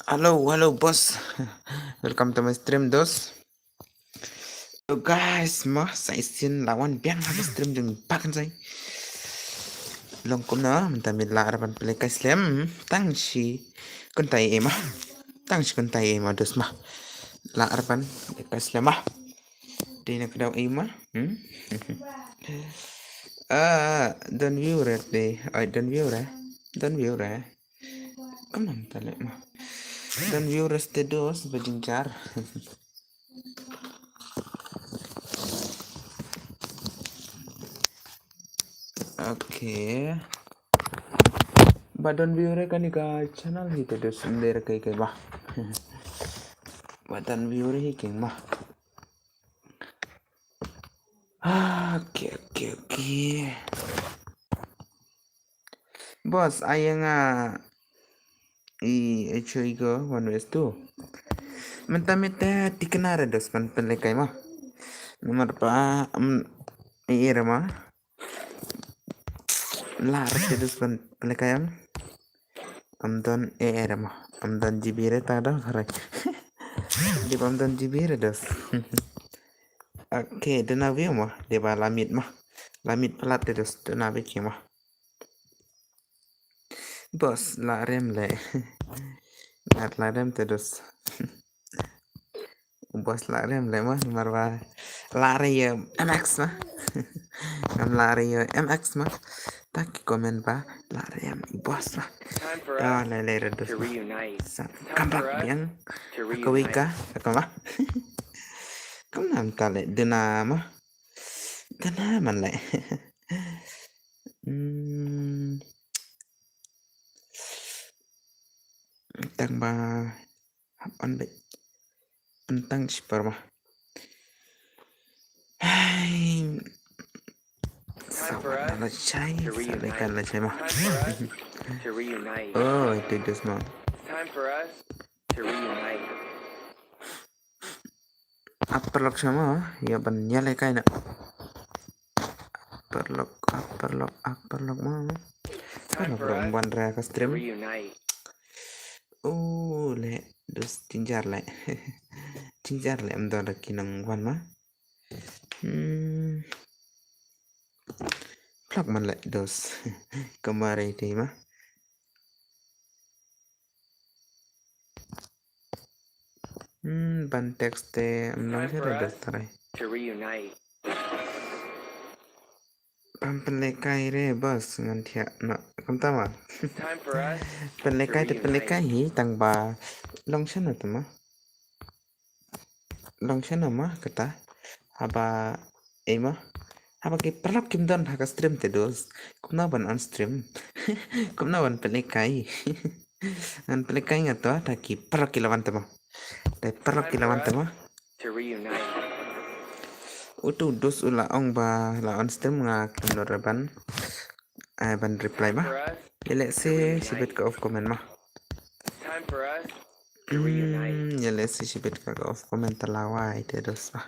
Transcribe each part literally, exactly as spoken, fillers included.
Hello, hello, boss. Welcome to my stream, dos. So guys, ma, sa shisien la wan biang ha ka stream jong i pakan sai. Long kumno, mynta me lah re ban pynlehkai slem, tang shi kynta ïa i ma. Tang shi kynta ïa i ma, dos ma. Lah re ban pynlehkai slem ma. Dei na kdaw i ma. Hmm? Ah, don view re dei. Ai, don view re. Don view re. Kumno mynta leh ma. Don view re, te dos ba jynjar. Okay. Ba don view re kane ka channel hi te dos, ym dei re kai kai ba. Ba don view re hi king ma. Ah, okay, okay, okay. Boss, ai nga i, i chui go one west two. Mynta me te thikna re dos ban pynlehkai ma. Namar ba, um, i re ma. Lah re te dos ban pynlehkai em. Ym don, eh, eh, re ma. Ym don G B re ta da, hooray. Dei ba ym don G B re dos. Okay, duna view ma. Dei ba la miet ma. La miet palat te dos, duna view ki ma. Boss, lah rem leh. Ngat lah rem te dos. Boss lah rem leh ma, namar ba lah re ïa M X ma. Ngam lah re ïa M X ma. Ta ki comment ba lah rem i boss ma. Time for us to reunite. Sa, come back biang. Ka wei ka, ka ma. Kam nam ta leh duna ma. Duna man leh. Hmm. Tang ba hap an bit. An tang shipar ma. Hai. Sa la chai, sa la kan la chai ma. Oh, itu dos ma. Time for us to reunite. Ap paralok shano, ïa ban ïalehkai na. Paralok, ap paralok, ap paralok ma. Paralok rum ban ra ka stream. Oh, leh, dos jynjar leh. Jynjar leh, ym don da ki nongwan ma. Hmm. Paralok man leh dos. Kamare te ma. Hmm, ban text te, ym long sha re dos trai. Ban pynlehkai re boss, ngan thiah noh. Kumta ma. Pynlehkai te pynlehkai hi, tang ba long shano te ma. Long shano ma kata. Haba, eh ma. Haba ki paralok kim don ha ka stream te dos. Kumno ban on stream. Kumno ban pynlehkai. Ngan pynlehkai nga to, ta ki paralok ki la wan te ma. Ta paralok ki la wan te ma. Utu dos u la ong ba la on stream, nga khlem nud re ban, eh, ban reply ma. Ïa leh shi bit ka off comment ma. Hmm, ïa leh shi bit ka off comment, ta la wai te dos ma.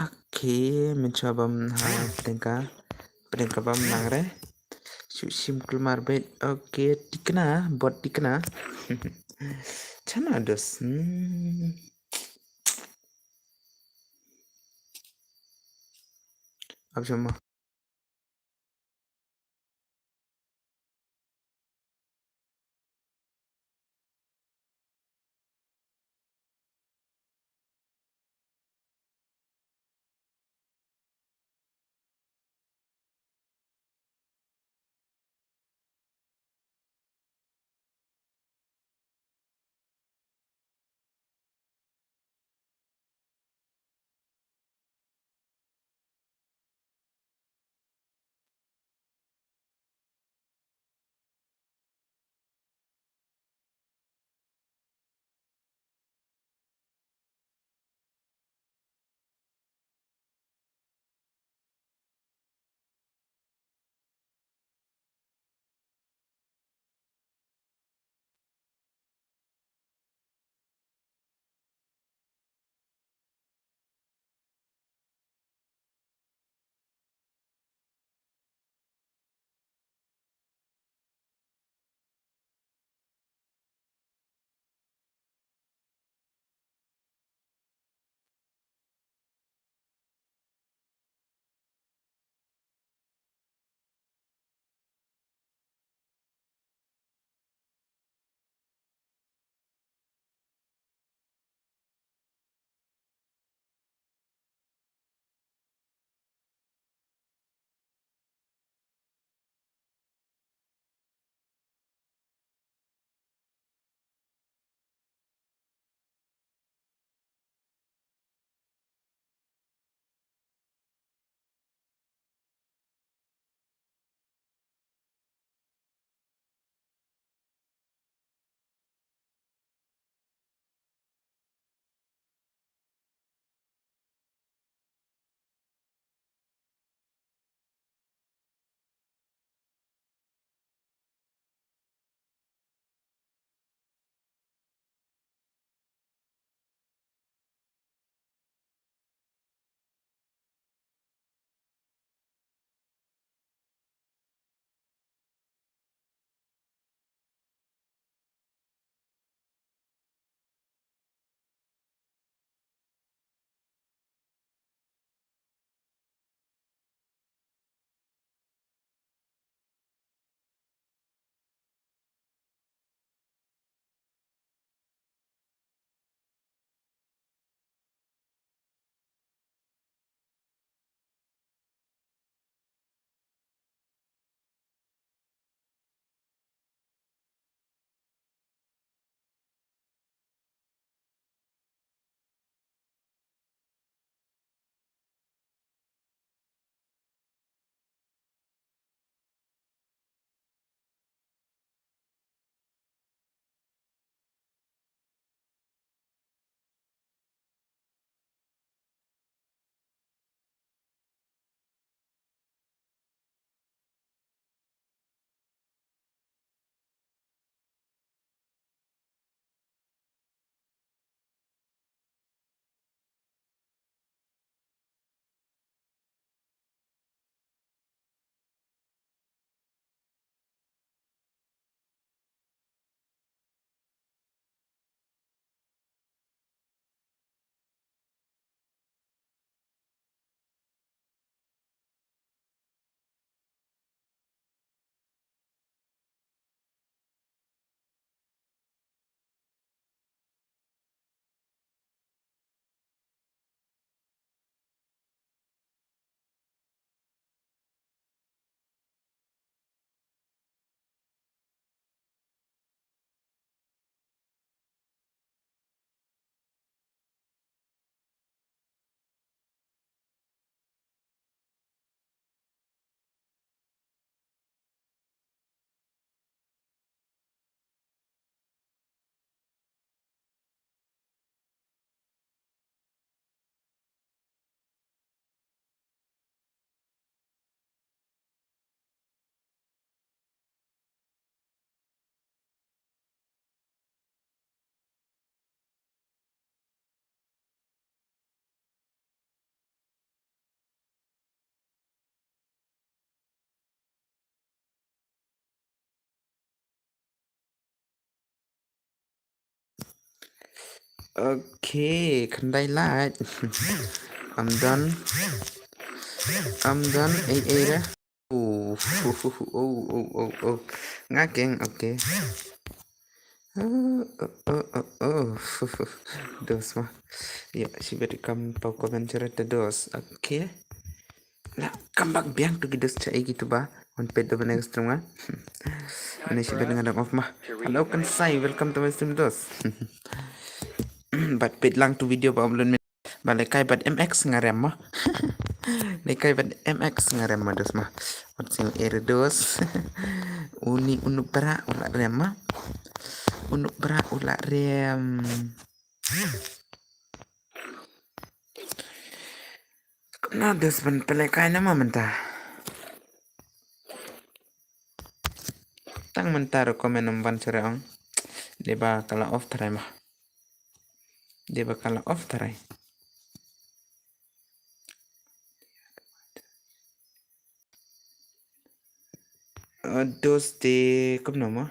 Okay, mynshuwa bam ha pdeng ka, pdeng ka bam nang re. Shu shim kulmar beit. Okay, thikna, bot thikna. Shano dos. Hmm. Ab shama. Okay, khyndai lait. I'm done. I'm done. Ei, ei, re. Oh, oh, oh, oh, oh, oh. Nga keng, okay. Oh, oh, oh, oh, oh. Dos ma. Ya, shibit kam pau comment cerita dos. Okay. La, come back biang tu ki dos cha igi tu ba. Wan pet do bane stream nga. Ani shibit nga dang off ma. Hello, Kansai, welcome to my stream dos. But pet lang tu video ba upload min. Ba lekai bad M X nga rem ma. Lekai bad M X nga rem ma dos ma. Wat sing er dos. Uni unu pra ula rem ma. Unu pra ula rem. Na dos ban pelekai na ma mynta. Tang mynta ru comment ym ban sure ong. Deba kala off tharai ma. Deba kala off tharai. Uh, dos te kumno ma?